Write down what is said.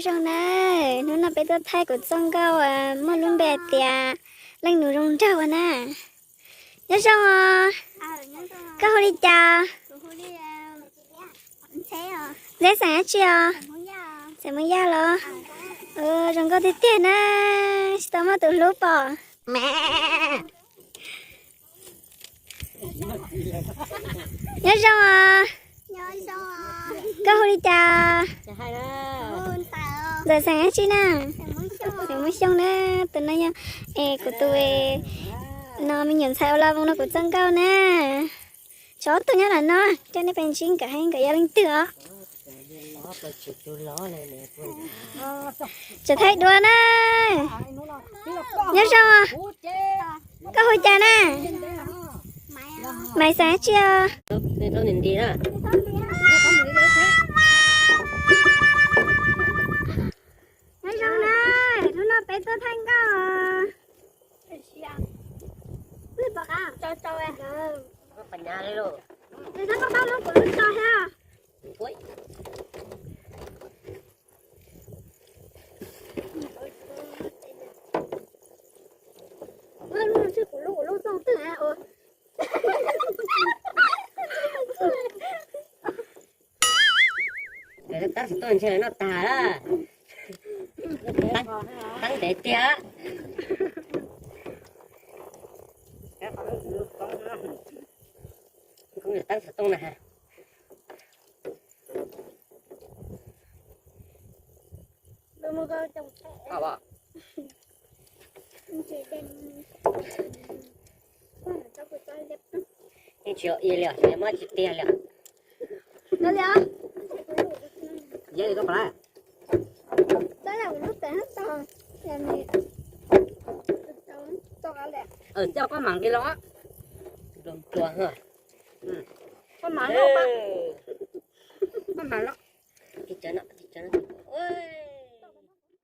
Zoo na, hnub no peb tuaj thaij kuv txoj nkauj muaj lub npe tias Leej Nus Zoo Nraug na. Nyob zoo os, koj hu li cas? Ntxeb xeem dab tsi os? Xeem Hmoob Yaj los? Zoo nkauj tiag tiag na, tsis tau muaj tus hlub pom. Nyob zoo os, koj hu li cas? Ntxawm xeem dab tsi na? Xeem Hmoob Xyooj na. Tus no yog, es kuv tus, no me nyuam ntxhais uas los mus nug kuv txoj nkauj na. Tshuav ob tug nyob ntawm no, coj nej pais ntsib nkawd, nkawd yog leej twg os. Tseem thaij duab na. Nyob zoo, koj hu cas na? Maiv xeem dab tsi os? Nyob zoo na, hnub no peb tuaj thaij nkauj. Tab sis tuaj ntshe noj tag lawm. Tab ntev tiag. Tab xov tooj na. Yeej tsis ua li os, muab tsis tiag li os. Yog li koj pom lawm. Coj koj mam nqis los. Koj mam los.